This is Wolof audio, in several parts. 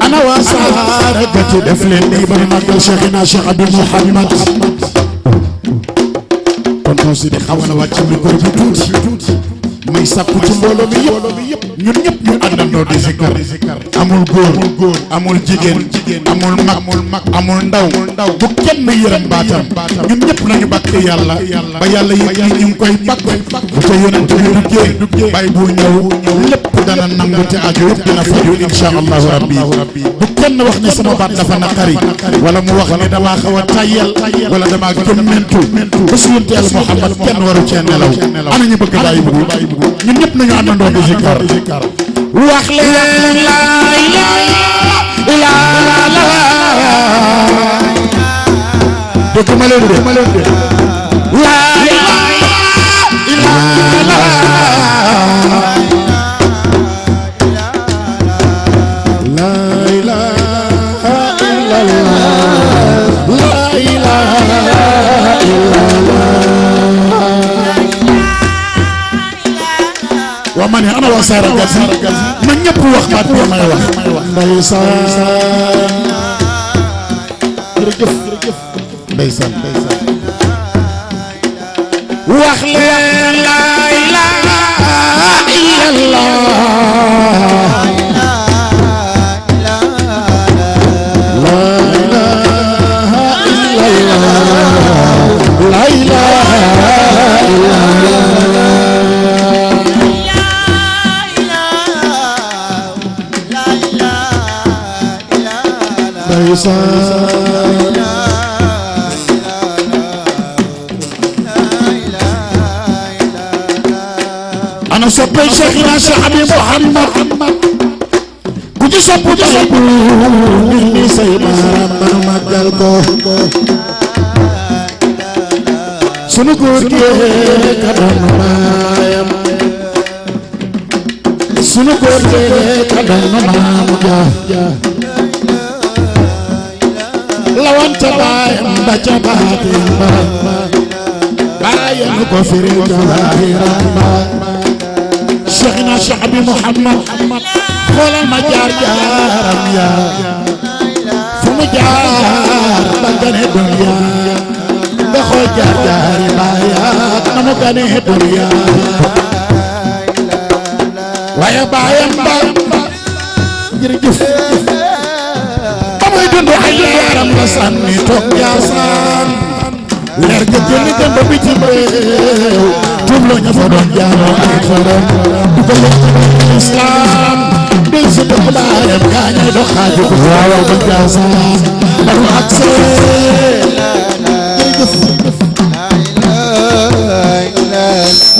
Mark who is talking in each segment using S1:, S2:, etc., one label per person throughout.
S1: ana waa Saara gati def leen nii ba magal Cheikhina Cheikh Abdou Mouhamad tonton si di xaw na wàcc micro bi tuuti may sàkku ci mbooloo bi yëpp ñun ñëpp ñu àndandoo di zikar amul góor amul jigéen amul mag amul ndaw bu kenn yërëm baatam ñun ñëpp nañu bàkk yàlla ba yàlla yëg ni ñu ngi koy bàkk bu ca yonent bi duggee bàyyi bu ñëw lépp dana nangu te aju yëpp dina faju insha allahu rabbi bu kenn wax ne sama baat dafa naqari wala mu wax ne damaa xaw a tayyal wala damaa gëmmentu ba su yonent yàlla Muhammad kenn waru cee nelaw ana ñu bëgg bàyyi bu ñun ñëpp nañu àndandoo di zikar wax leen la ilaha illallah dëgg ma leen de la ilaha illallah la ilaha illallah la ilaha illallah wa ma ne ana waa Saara Gazi ma ñëpp wax baat bi may wax ndeysaan jërëjëf ndeysaan wax leen la ilaha illallah la ilaha illallah la ilaha illallah ana soppe Cheikhina Cheikh Abdou Mouhamad ku ci sopp taxabu ngir ni say baaraam manu màggal ko sunu góor gi ka doon maayam sunu góor gi ka doon maam ja lawante baayam ba ca baatin ba baayam ko firi jawaahiram ba Cheikhina Cheikh Abdou Mouhamad xoolal ma jaar-jaaram ya fu mu jaar ba gane dunya nga xool jaar-jaari baayam na mu gane dunya waaye baayam ba jërëjëf dundu ay yaram la sànni toog Njaasaan leer ga jëli dem ba bitim réew tuubloo ña fa doon jaamoo ay xaram dugal leen ci islam del si dëkk baayam gaañay dox xaaju ko waaw ba Njaasaan ba mu agsee jërëjëf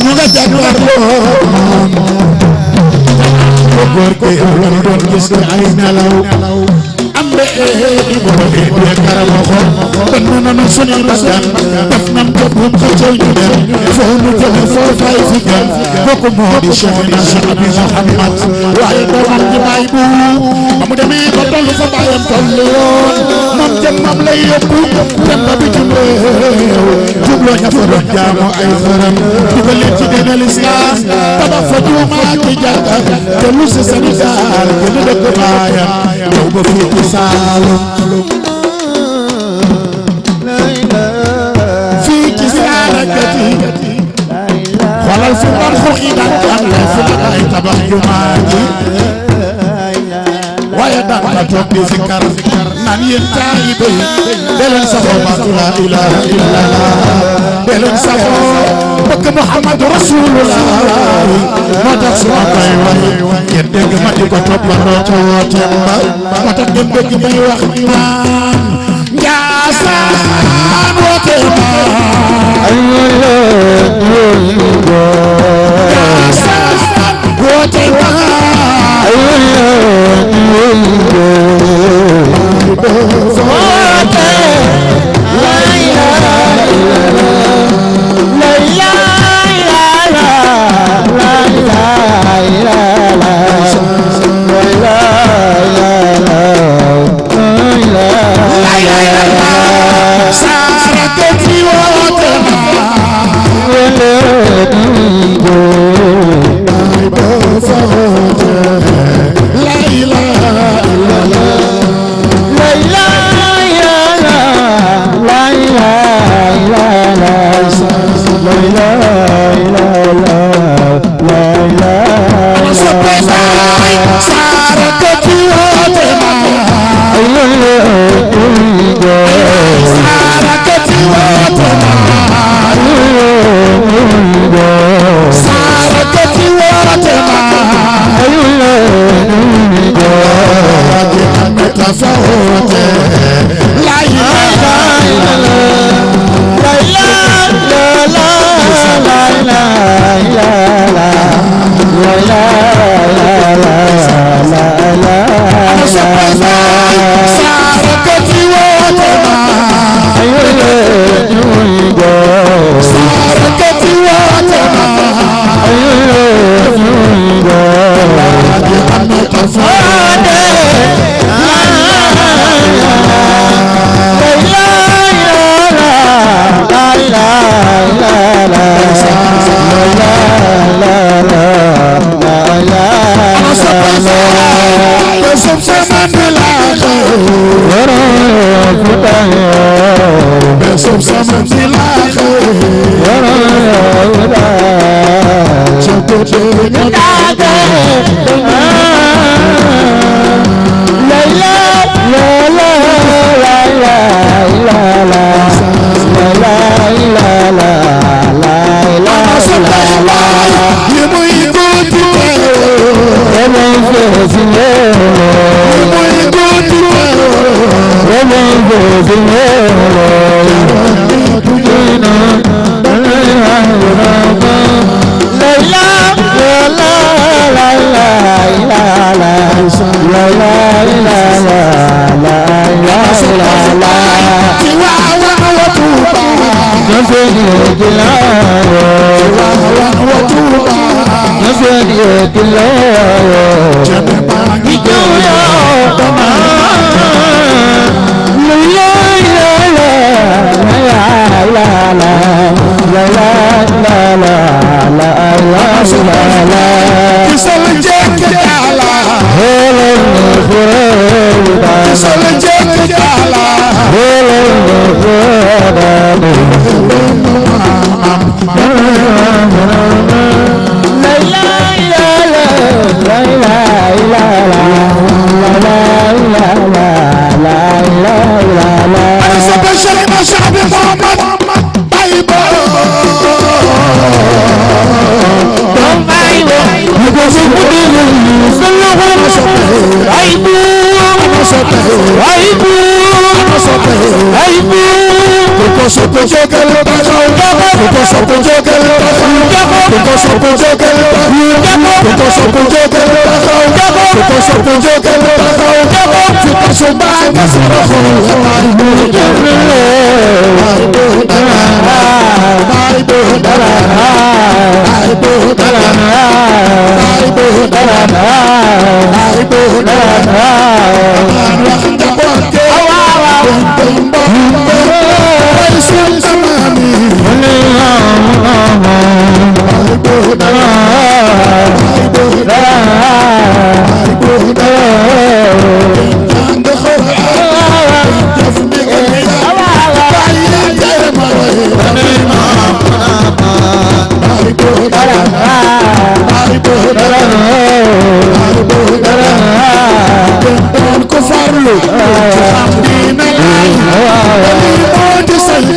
S1: ñu nga jàkkaarloo ko góor ko yow la doon gis ne ay nelaw karamo xol ban na na sunu bakkan daf nam ko bu xëcëw ñu dem foo ñu jëm foo fay fi gën bokku moo di Cheikhina Cheikh Abdou Mouhamad waaye doomam ji baay bu ba mu demee ba tollu fa baayam tollu woon moom jëmmam lay yóbbu dem ba bitim réew jubloo ña fa doon jaamu ay xaram dugal leen ci diine l'islam tabax fa juuma ki jàkka te lu si Sénégal gën a dëkk baayam yow ba fii ci Saalum fii ci Saara Gazi xoolal fi man xuxi daan jàlle fi la ay tabax jumaa ji waaye daan ka toog di zikar naan yéen taalibe yi deleen saxoo baatu laa ilaaha illallah deleen saxoo bëgg Muhammadu Rasulullah moo tax su ma koy wax ngeen dégg ma di ko toppandoo ca wooteem ba moo tax ngeen dégg may wax naan Njaasaan woote ma Njaasaan woote ma woote la ilaha illallah la ilaha illallah Saara Gazi woote na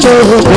S2: Yo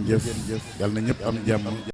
S1: jëf yàlla na ñëpp am jàmm